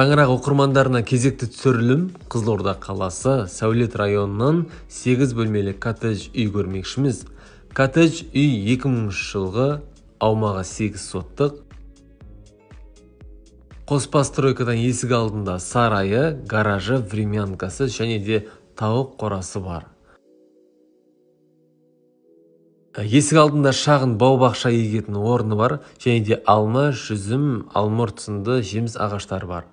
Шаңырақ оқырмандарына кезекті түсірілім Қызылорда қаласы Сәулет районынан 8 бөлмелі коттедж үй көрмекшіміз. Коттедж үй 2000 жылғы, аумағы 8 соттық. Қоспа стройкадан есік алдында сарайы, гаражы, времянкасы және де тауық қорасы бар. Есік алдында шағын бау-бақша егетін орны бар және де алма, жүзім, алмұрт сынды жеміс ағаштары бар.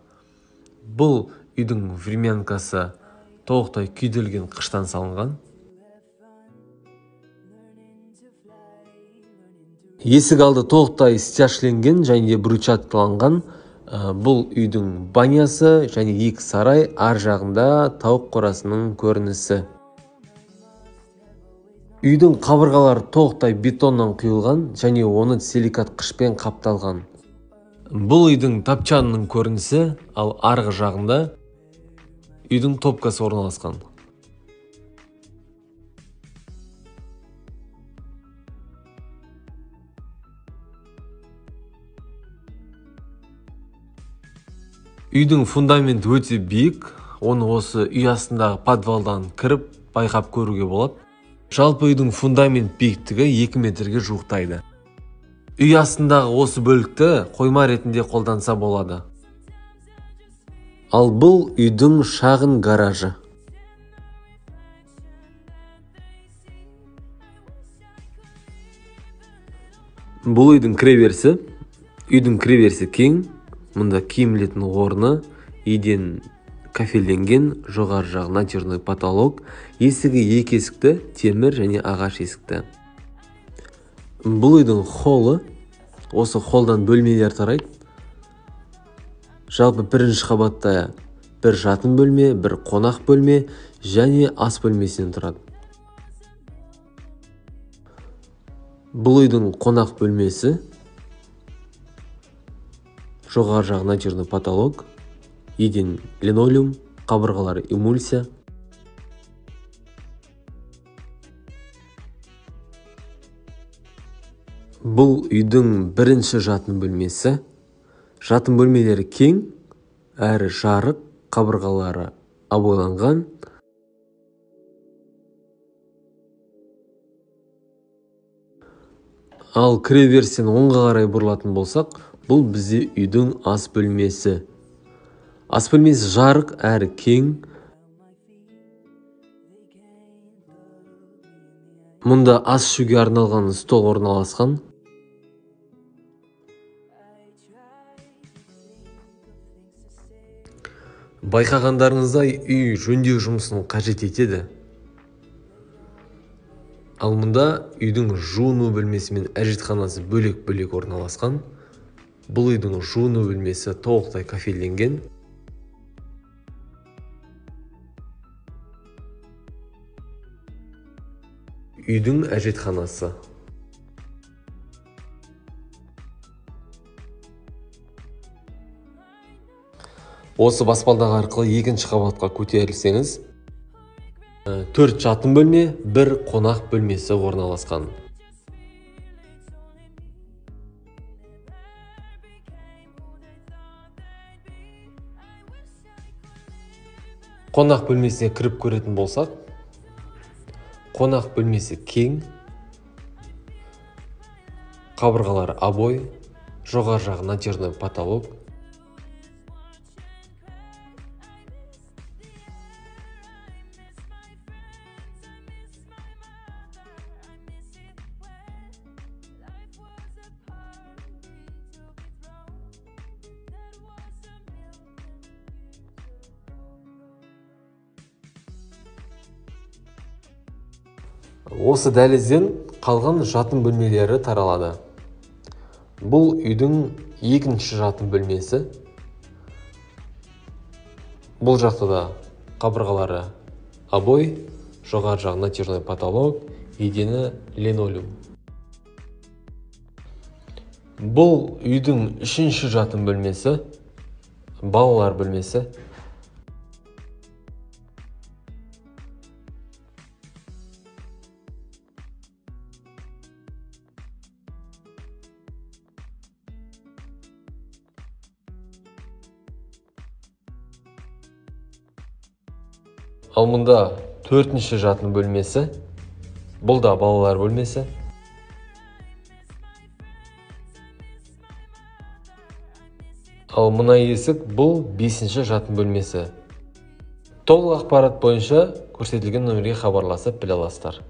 Бұл үйдің времянкасы толықтай күйделген қыштан салынған. Есік алды толықтай стяжленген және де брусчаткаланған. Бұл үйдің банясы және екі сарай, ар жағында тауық қорасының көрінісі. Үйдің қабырғалары толықтай бетоннан құйылған және оны силикат қышпен қапталған. Бұл үйдің тапчанының көрінісі, ал арғы жағында үйдің топкасы орналасқан. Үйдің фундаменті өте биік, оны осы үй астындағы подвалдан кіріп байқап көруге болады. Жалпы үйдің фундамент биіктігі 2 метрге жуықтайды. Үй астындағы осы бөлікті қойма ретінде қолданса болады. Ал бұл үйдің шағын гаражы. Бұл үйдің кіреберісі. Үйдің кіреберісі кең. Мұнда киім ілетін орны, еден кафелленген, жоғары жағы натяжной потолок, есігі екі есікті, темір және ағаш есікті. Бұл үйдің холлы, осы холлдан бөлмелер тарайды. Жалпы бірінші қабатта бір жатын бөлме, бір қонақ бөлме және ас бөлмесінен тұрады. Бұл үйдің қонақ бөлмесі, жоғары жағы натяжной потолок, еден линолеум, қабырғалары эмульсия. Бұл үйдің бірінші жатын бөлмесі. Жатын бөлмелері кең, әрі жарық, қабырғалары обойланған. Ал кіреберістен оңға қарай бұрылатын болсақ, бұл бізде үйдің ас бөлмесі. Ас бөлмесі жарық әрі кең. Мұнда ас ішуге арналған стол орналасқан. Байқағандарыңыздай, үй жөндеу жұмысын қажет етеді. Ал мұнда үйдің жуыну бөлмесі мен әжетханасы бөлек-бөлек орналасқан. Бұл үйдің жуыну бөлмесі толықтай кафелленген. Үйдің әжетханасы. Осы баспалдақ арқылы екінші қабатқа көтерілсеңіз, 4 жатын бөлме, 1 қонақ бөлмесі орналасқан. Қонақ бөлмесіне кіріп көретін болсақ, қонақ бөлмесі кең, қабырғалары обой, жоғары жағы натяжной потолок. Осы дәлізден қалған жатын бөлмелері таралады. Бұл үйдің екінші жатын бөлмесі. Бұл жақта да қабырғалары обой, жоғары жағы натяжной потолок, едені линолеум. Бұл үйдің үшінші жатын бөлмесі, балалар бөлмесі. Ал мұнда 4-ші жатын бөлмесі. Бұл да балалар бөлмесі. Ал мына есік бұл 5-ші жатын бөлмесі. Толық ақпарат бойынша көрсетілген номерге хабарласып біле аласыздар.